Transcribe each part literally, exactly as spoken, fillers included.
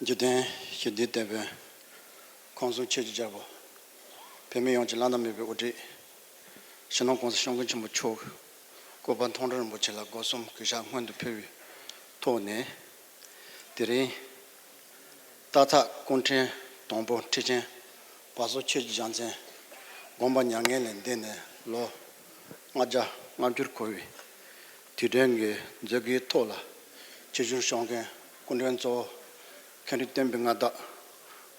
འཇིག་རྟེན་ཞི་བདེའི་དེད་དཔོན། ཁམས་གསུམ་ཆོས་ཀྱི་རྒྱལ་པོ། བོད་མི་ཡོངས་ཀྱི་བླ་ན་མེད་པའི་དབུ་ཁྲིད། སྤྱི་ནོར་༸གོང་ས་༸སྐྱབས་མགོན་ཆེན་པོ་མཆོག་གི་སྐུ་པར་མཐོང་གྲོལ་རིན་པོ་ཆེ་ལ་སྒོ་གསུམ་གུས་ཕྱག་སྔོན་དུ་ཕུལ་བའི་ཐོག་ནས། དེ་རིང་སྟག་ཚང་སྐུ་ཕྲེང་དང་པོ་ཁྲི་ཆེན་བར་གསུམ་ཆོས་ཀྱི་རྒྱལ་མཚན་དགོངས་པ་མྱ་ངན་ལས་འདས་ནས་ལོ་ལྔ་བརྒྱ་ལྔ་བཅུར་འཁོར་བའི་དུས་དྲན་གྱི་མཛད་སྒོའི་ཐོག་ལ། ཆིབས་བསྒྱུར་ཞུ་མཁན་སྐུ་མགྲོན་གཙོ་བོ་མཁན་རིན་བསྟན་པའི་མངའ་བདག་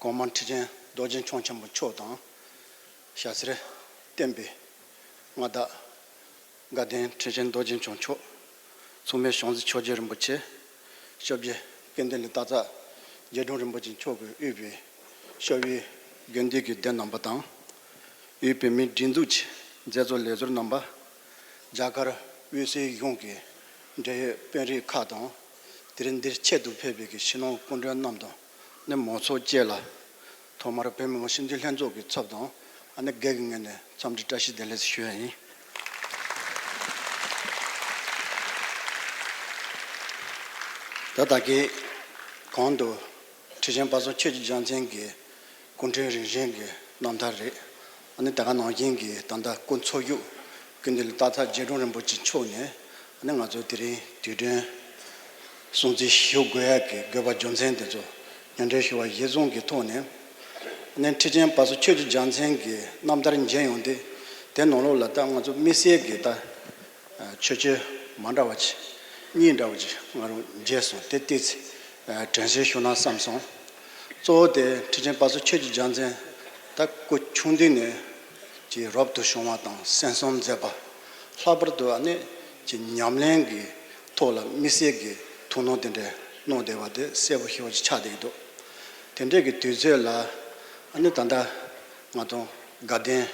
གོང་མ་ཁྲི་ཆེན་རྡོ་རྗེ་འཆང་ཆེན་པོ་མཆོག་དང་། ཞྭ་སེར་བསྟན་པའི་མངའ་བདག་དགའ་ལྡན་ཁྲི་ཆེན་རྡོ་རྗེ་འཆང་མཆོག་མཚུངས་མེད་བྱང་རྩེ་ཆོས་རྗེ་རིན་པོ་ཆེ། སྐྱབས་རྗེ་སྐལ་ལྡན་གླིང་སྟག་ཚང་རྗེ་དྲུང་རིན་པོ་ཆེ་མཆོག་གིས་དབུས་པའི་ཤར་བའི་དགོན་སྡེ་གི་སྡེ་རྣམ་པ་དང་། དབུས་བོད་མིའི་སྒྲིག་འཛུགས་ཀྱི་མཛད་གཙོ་ལས་ཟུར་རྣམ་པ། རྒྱ་གར་དབུས་སའི་གཞུང་གི་འབྲེལ་ཡོད་དཔོན་རིགས་ཁག་དང་། དེ་རིང་འདིར་ཆེད་དུ་ཕེབས་པའི་གི་སྤྱི་ནོར་སྐུ་མགྲོན་རྣམས་དང་། ནི་མང་ཚོགས་བཅས་ལ། ཐོག་མར་བོད་མི་མང་སྤྱི་འཐུས་ལྷན་ཚོགས་ཀྱི་ཚབ་དང་། ཨ་ནི་སྒེར་གྱི་ངོས་ནས་འཚམས་འདྲི་བཀྲ་ཤིས་བདེ་ལེགས་ཞུ་ཡ་ཡིན། ད་ལྟ་གི་གོང་དུ་ཁྲི་ཆེན་བར་གསུམ་ཆོས་ཀྱི་རྒྱལ་མཚན་གྱི་སྐུ་ཕྲེང་རིམ་བཞིན་གྱི་རྣམ་ཐར་རེད། ཨ་ནི་དེ་ག་ནང་བཞིན་གྱི་ད་ལྟ་སྐུ་འཚོ་བཞུགས་ཀུན་འདུས་སྟག་ཚང་རྗེ་དྲུང་རིན་པོ་ཆེ་མཆོག་ནས། ཨ་ནི་ང་ཚོ་དེ་རིང་དུས་དྲན་སྲུང་བརྩི་ཞུ་དགོས་ཡ་གི་དགོས་པ་རྒྱུ་མཚན་དེ་ཚོ་སྙན་སྒྲོན་ཞུ་བ་གཞིར་བཟུང་གི་ཐོག་ནས། ཨ་ནི་ཁྲི་ཆེན་བར་གསུམ་ཆོས་ཀྱི་རྒྱལ་མཚན་གྱི་རྣམ་ཐར་མཇལ་ཡོང་དུས། དེ་ནང་ལོགས་ལ་ད་ང་ཚོ་དམིགས་བསལ་གྱི་ད་ཆོས་བརྒྱུད་མ་འདྲ་བ་ཅིག་གཉིས་འདྲ་བ་ཅིག་ང་རང་མཇལ་སོང་། དེ་ཏོག་ཙམ་དྲན་གསོ་ཞུ་ན་བསམ་སོང་། གཙོ་བོ་དེ་ཁྲི་ཆེན་བར་གསུམ་ཆོས་ཀྱི་རྒྱལ་མཚན་ད་སྐུ་ཆུང་དུས་ནས་ཀྱི་རབ་ཏུ་བྱུང་བ་དང་། གསན་བསམ་མཛད་པ། ལྷག་པར་དུ་ཨ་ནི་ཀྱི་ཉམས་ལེན་གྱི་ཐོག་ལ་དམིགས་བསལ་གྱི་ཐུགས་སྣང་དེ་འདྲ་གནང་བསྡད་པ་དེ་གསལ་པོ་ཞེ་པོ་ཅིག་ཆགས་བསྡད་ཀྱི་འདུག་དེ་འདྲའི་གི་དུས་ཚོད་ལ་ཨ་ནི་ད་ལྟ་ང་ཚོ་དགའ་ལྡན་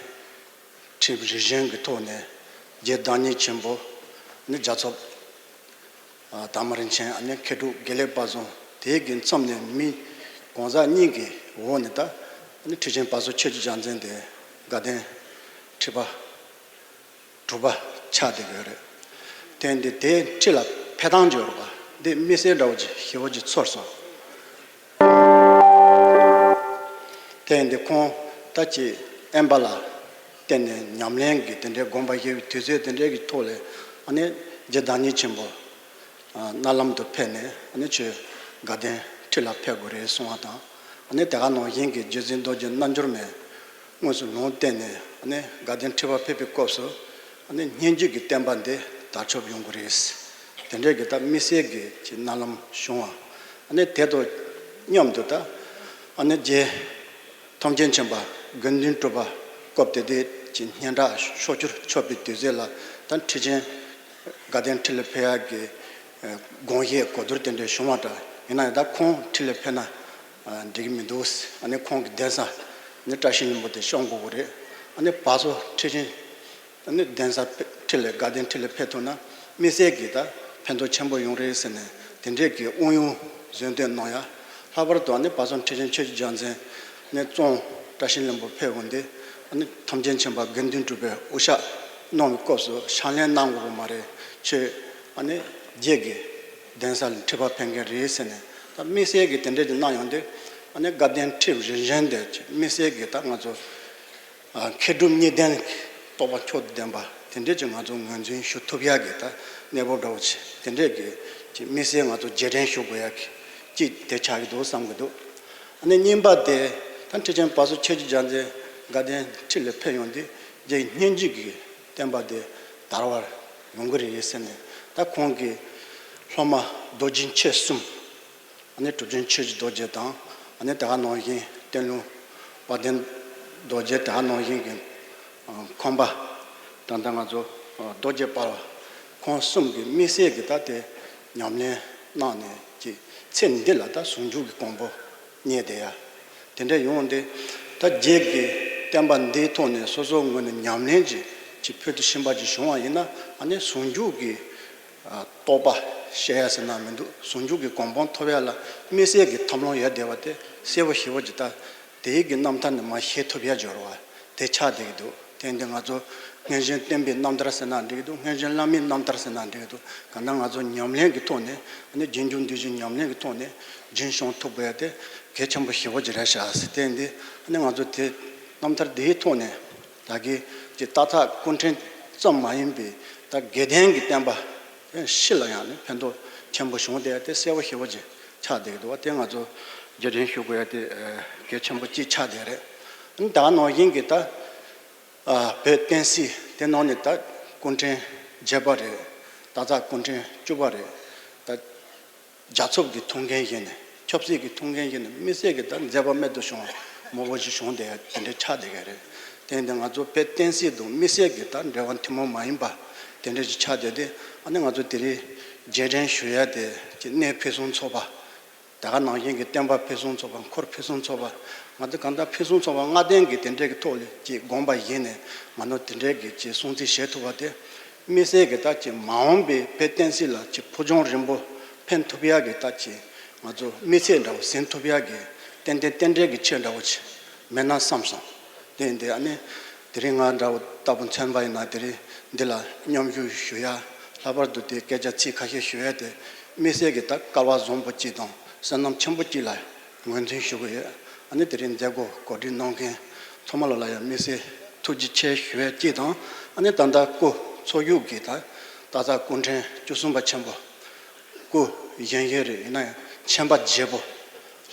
ཁྲི་རིམ་བཞིན་གྱི་ཐོག་ནས་རྗེ་བདག་ཉིད་ཆེན་པོ་ནི་རྒྱལ་ཚབ་དར་མ་རིན་ཆེན། ཨ་ནི་མཁས་གྲུབ་དགེ་ལེགས་དཔལ་བཟང་། དེ་གི་མཚམས་ནས་མི་གང་ཟག་གཉིས་ཀྱི་འོག་ནས་ད་ཨ་ནི་ཁྲི་ཆེན་བར་གསུམ་ཆོས་ཀྱི་རྒྱལ་མཚན་དེ་དགའ་ལྡན་ཁྲི་པ་དྲུག་པ་ཆགས་བསྡད་ཀྱི་ཡོད་རེད། དེ་འདི་དེའི་ཁྲི་ལ་ཕེབས་སྟངས་ཀྱི་ཡོད་རེད་པ། འདི་དམིགས་བསལ་འདྲ་བོ་ཅིག་ཞེ་པོ་ཅིག་ཚོར་སོང་། དེ་ཡིན་དུས་ཁོང་ད་ཅིག་དབེན་པ་ལ་བརྟེན་ནས་ཉམས་ལེན་གྱི་དེ་འདྲའི་དགོངས་པ་བཞེས་པའི་དུས་ཚོད་དེ་འདྲའི་གི་ཐོག་ལ། ཨ་ནི་རྗེ་བདག་ཉིད་ཆེན་པོ་ཨ་མནལ་ལམ་དུ་ཕེབས་ནས། ཨ་ནི་ཁྱོད་དགའ་ལྡན་ཁྲི་ལ་ཕེབས་དགོས་རེད་གསུང་བ་དང་། ཨ་ནི་དེ་ག་ནང་བཞིན་གྱི་རྗེ་བཙུན་རྡོ་རྗེ་རྣལ་འབྱོར་མས་དངོས་སུ་ལུང་བསྟན་ནས། ཨ་ནི་དགའ་ལྡན་ཁྲི་པ་ཕེབས་པའི་སྐབས་སུ་ཨ་ནི་སྙན་བརྒྱུད་ཀྱི་བསྟན་པ་འདི་དར་ཁྱབ་ཡོང་གི་རེད། དེ་འདྲའི་གི་ད་དམིགས་བསལ་གྱི་ཅིག་མནལ་ལམ་བྱུང་བ། ཨ་ནི་དེ་དང་མཉམ་དུ་ད་ཨ་ནི་རྗེ་ཐམས་ཅད་མཁྱེན་པ་དགེ་འདུན་གྲུབ་པ་སྐབས་དེ་དུས་ཀྱི་སྙན་གྲགས་ཕྱོགས་བཅུར་ཁྱབ་པའི་དུས་ཚོད་ལ། ད་ཁྲི་ཆེན་དགའ་ལྡན་ཁྲི་ལ་ཕེབས་ཡག་གི་དགོངས་བཞེས་གོ་བསྡུར་དེ་འདྲ་བྱུང་བ་འདྲ། ཡིན་ན་ཡང་ད་ཁོང་ཁྲི་ལ་ཕེབས་ན་འགྲིག་གི་མི་འདུག་ཨ་ནི་ཁོང་གི་གདན་ས་ནི་བཀྲ་ཤིས་ལྷུན་པོ་དེ་བཤམས་དགོས་ཀྱི་རེད། ཨ་ནི་བར་གསུམ་ཁྲི་ཆེན་ཨ་ནི་གདན་ས་ཁྲི་ལ་དགའ་ལྡན་ཁྲི་ལ་ཕེབས་ཐུབ་ན་དམིགས་བསལ་གྱི་ད་ཕན་ཐོགས་ཆེན་པོ་ཡོང་རེད་ཟེར་ནས་དེ་འདྲས་ཀྱི་དབང་ཡོད་གཟེངས་བསྟོད་གནང་ཡ། ལྷག་པར་དུ་ཨ་ནི་བར་གསུམ་ཁྲི་ཆེན་ཆོས་ཀྱི་རྒྱལ་མཚན་ནས་གཙང་བཀྲ་ཤིས་ལྷུན་པོ་ཕེབས་འོང་དུས། ཨ་ནི་ཐམས་ཅད་མཁྱེན་པ་དགེ་འདུན་གྲུབ་པས་དབུ་ཞྭ་གནང་བའི་སྐབས་སུ་ཕྱག་ལེན་གནང་དགོས་པ་མ་རེད། ཁྱོད་ཨ་ནི་རྗེ་གི་གདན་ས་ལ་ཁྲི་པ་ཕེབས་མཁན་རེད་ཟེར་ནས། ད་དམིགས་བསལ་གྱི་དེ་འདྲས་ཀྱི་གནང་ཡོང་དུས། ཨ་ནི་དགའ་ལྡན་ཁྲི་རིམ་བཞིན་དེ་དམིགས་བསལ་གྱི་ད་ང་ཚོ་ཨ་མཁས་གྲུབ་གཉིས་ལྡན་གྱི་རྟོགས་པ་མཆོག་ཏུ་ལྡན་པ་དེ་འདྲས་ཀྱི་ང་ཚོ་ངོས་འཛིན་ཞུ་ཐུབ་ཡག་གི་ད་གནས་བབ་འདྲ་བོ་ཅིག་དེ་འདྲས་ཀྱི་ཅིག་དམིགས་བསལ་ང་ཚོ་རྗེས་དྲན་ཞུ་དགོས་ཡག་གི་ཅིག་དེ་ཆགས་ཀྱི་འདུག་བསམ་གྱི་འདུག་ཨ་ནི་གཉིས་པ་དེ་ད་ཁྲི་ཆེན་བར་གསུམ་ཆོས་ཀྱི་རྒྱལ་མཚན་དགའ་ལྡན་ཁྲི་ལ་ཕེབས་ཡོང་དུས། རྗེ་སྙན་བརྒྱུད་ཀྱི་བསྟན་པ་དེ་དར་བར་ཡོང་གི་རེད་ཟེར་ནས། ད་ཁོང་གི་སློབ་མ་རྡོ་རྗེ་མཆེད་གསུམ། ཨ་ནི་གྲུབ་ཆེན་ཆོས་ཀྱི་རྡོ་རྗེ་དང་། ཨ་ནི་དེ་ག་ནང་བཞིན་གཏེར་ལུང་དཔལ་ལྡན་རྡོ་རྗེ། དེ་ག་ནང་བཞིན་གྱི་ཨ་ཁང་པ་ད་ལྟ་ང་ཚོ་ཨ་རྡོ་རྗེ་དཔལ་བ། ཁོང་གསུམ་གྱིས་དམིགས་བསལ་གྱི་ད་དེ་ཉམས་ལེན་གནང་ནས་ཀྱི་ཚེ་འདི་ལ་ད་ཟུང་འཇུག་གི་གོ་འཕང་རྙེད་བསྡད་ཡ། དེ་འདྲ་ཡོང་དུས་ད་རྗེ་གི་བསྟན་པ་འདིའི་ཐོག་ནས་སོ་སོའི་ངོས་ནས་ཉམས་ལེན་ཅིག་ཅིག་ཕུལ་དུ་ཕྱིན་པ་ཅིག་བྱུང་བ་ཡིན་ན། ཨ་ནི་ཟུང་འཇུག་གི་ཨ་རྟོགས་པ་བཤད་ཡ་ཟེར་ན་མི་འདུག་ཟུང་འཇུག་གི་གོ་འཕང་ཐོབ་ཡ་ལ་དམིགས་བསལ་གྱི་ཐབས་ལམ་ཡོད་བསྡད་པ་དེ་གསལ་པོ་ཞེ་པོ་ཅིག་ད་དེའི་གི་རྣམ་ཐར་ནས་མར་ཤེས་ཐུབ་ཡ་སྦྱོར་བ་དེ་ཆགས་བསྡད་ཀྱི་འདུག་དེ་འདི་ང་ཚོ་ མངོན་ཞེན་བསྟན་པའི་རྣམ་ཐར་ཟེར་ན་འགྲིག་གི་འདུག། མངོན་ཞེན་བླ་མའི་རྣམ་ཐར་ཟེར་ན་འགྲིག་གི་འདུག། གང་ལྟར་ང་ཚོ་ཉམས་ལེན་གྱི་ཐོག་ནས་ཨ་ནི་རྗེས་འཇུག་འདི་བཞིན་ཉམས་ལེན་གྱི་ཐོག་ནས་རྒྱུན་སྐྱོང་ཐུབ་དགོས་ཡ་དེ་གལ་ཆེན་པོ་ཞེ་པོ་ཅིག་རེད་ཤག་ཟེར། དེ་ཡིན་དུས་ཨ་ནི་ང་ཚོ་དེ་རྣམ་ཐར་འདིའི་ཐོག་ནས་ད་གི་ཅིག་སྟག་ཚང་སྐུ་ཕྲེང་ཙམ་མ་ཡིན་པའི་ད་དགེ་ལྡན་གྱི་བསྟན་པ་སྤྱི་ལ་ཡང་ནི་ཕན་ཐོགས་ཆེན་པོ་བྱུང་བསྡད་ཡ་དེ་གསལ་པོ་ཞེ་པོ་ཅིག་ཆགས་བསྡད་ཀྱི་འདུག་བ། དེ་ང་ཚོ་རྗེས་དྲན་ཞུ་དགོས་ཡ་དེ་གལ་ཆེན་པོ་ཅིག་ཆགས་བསྡད་རེད། ཨ་ནི་ད་ག་ནང་བཞིན་གྱི་ད། ཨ། བོད་བསྟན་སྲིད་དེ་ནང་ནས་ད་སྐུ་ཕྲེང་བརྒྱད་པ་རེད། སྟག་ཚང་སྐུ་ཕྲེང་བཅུ་པ་རེད། ད་རྒྱལ་ཚབ་ཀྱི་ཐུགས་འགན་བཞེས་ནས་ཆབ་སྲིད་ཀྱི་ཐུགས་འགན་བཞེས་ནས་དམིགས་བསལ་གྱི་ད་མཛད་པ་རྨད་དུ་བྱུང་བ་མང་པོ་ཞིག་བྱུང་བསྡད་ཡ་དེ་འདྲ་ཆགས་བསྡད་ཀྱི་རེད། དེ་ཡིན་དུས་ང་ཚོ་བོད་བསྟན་སྲིད་དང་དམིགས་བསལ་གྱི་ད་འབྲེལ་བ་ཐུན་མོང་མ་ཡིན་པ་དེ་འདྲ་ཞིག་ཆགས་བསྡད་དེ། ཨ་ནི་ང་ཚོ་དེ་རིང་རྗེས་དྲན་ཞུ་ཡ་དེ་ཅིག་གནས་ཕུན་སུམ་ཚོགས་པ། ད་ག་ནང་བཞིན་གྱི་བསྟན་པ་ཕུན་སུམ་ཚོགས་པ། འཁོར་ཕུན་སུམ་ཚོགས་པ། ང་ཚོ་གང་ལྟར་ཕུན་སུམ་ཚོགས་པ་ལྔ་ལྡན་གྱི་དེ་འདྲའི་གི་ཐོག་ལ་ཅིག་དགོངས་པ་བཞེས་ནས་མ་ནོར་དེ་འདྲའི་གི་ཅིག་སྲུང་བརྩི་བྱེད་ཐུབ་པ་དེ་དམིགས་བསལ་གྱི་ད་ཅིག་མ་འོངས་པའི་བོད་བསྟན་སྲིད་ལ་ཅིག་ཕུགས་རྒྱང་རིང་པོ་ཕན་ཐུབ་ཡག་གི་ད་ཅིག་ང་ཚོ་དམིགས་ཚད་འདྲ་བོ་ཟིན་ཐུབ་ཡག་གི་ཏན་ཏན་རྟེན་འབྲེལ་གྱི་ཆེད་འདྲ་བོ་ཅིག་མེད་ན་བསམ་སོང་། དེ་ཡིན་དུས་ཨ་ནི་དེ་རིང་ང་འདྲ་བོ་ལྟ་བུ་མཚོན་པ་ཡིན་ན་དེ་རིང་འདི་ལ་མཉམ་ཞུགས་ཞུ་ཡ། ལྷག་པར་དུ་དེ་སྐད་ཆ་ཚིག་ཁ་ཤས་ཞུ་ཡ་དེ་དམིགས་བསལ་གྱི་ད་སྐལ་བ་བཟང་པོ་གཅིག་དང་བསོད་ནམས་ཆེན་པོ་གཅིག་ལ་ངོས་འཛིན་ཞུ་གི་ཡོད། ཨ་ནི་དེ་རིང་མཛད་སྒོ་གོ་སྒྲིག་གནང་མཁན་ཚང་མ་ལ་ལ་ཡང་དམིགས་བསལ་ཐུགས་རྗེ་ཆེ་ཞུ་ཡ་གཅིག་དང་། ཨ་ནི་ད་ལྟ་སྐུ་འཚོ་བཞུགས་ཀྱི་ད་སྟག་ཚང་སྐུ་ཕྲེང་བཅུ་གསུམ་པ་ཆེན་པོ། སྐུ་གཞོན་གཞོན་རེད། ཡིན་ན་ཡང་ཁྱད་པར་རྒྱས་པོ།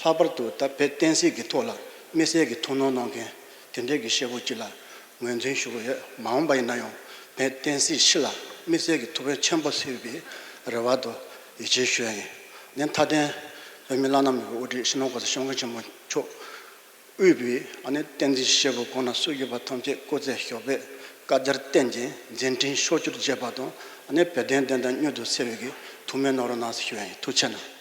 ལྷག་པར་དུ་ད་བོད་བསྟན་སྲིད་ཀྱི་ཐོག་ལ་དམིགས་བསལ་གྱི་ཐུགས་སྣང་གནང་མཁན་དེ་འདྲའི་གི་སྐྱེས་བུ་གཅིག་ལ་ངོས་འཛིན་ཞུ་གི་ཡོད། མ་འོངས་པ་ཡིན་ན་ཡང་བོད་བསྟན་སྲིད་སྤྱི་ལ་དམིགས་བསལ་གྱི་ཐུགས་ཕན་ཆེན་པོ་གསོས་པའི་རེ་བ་དང་ཡིད་ཆེས་ཞུ་ཡ་ཡིན། ནས་མཐའ་དོན་བོད་མི་བླ་ན་མེད་པའི་དབུ་ཁྲིད་སྤྱི་ནོར་༸གོང་ས་༸སྐྱབས་མགོན་ཆེན་པོ་མཆོག་དབུས་པའི་ཨ་ནི་བསྟན་འཛིན་སྐྱེས་བུ་གང་ན་སུ་ཡོད་པ་ཐམས་ཅད་སྐུ་ཚེ་ཞབས་པད་བསྐལ་བརྒྱར་བརྟན་ཅིང་མཛད་འཕྲིན་ཕྱོགས་བཅུར་རྒྱས་པ་དང་། ཨ་ནི་བོད་དོན་བདེན་མཐའ་མྱུར་དུ་གསལ་བའི་གི་ཐུགས་སྨོན་གནང་རོགས་གནང་ཞེས་ཞུ་ཡ་ཡིན། ཐུགས་རྗེ་གནང་།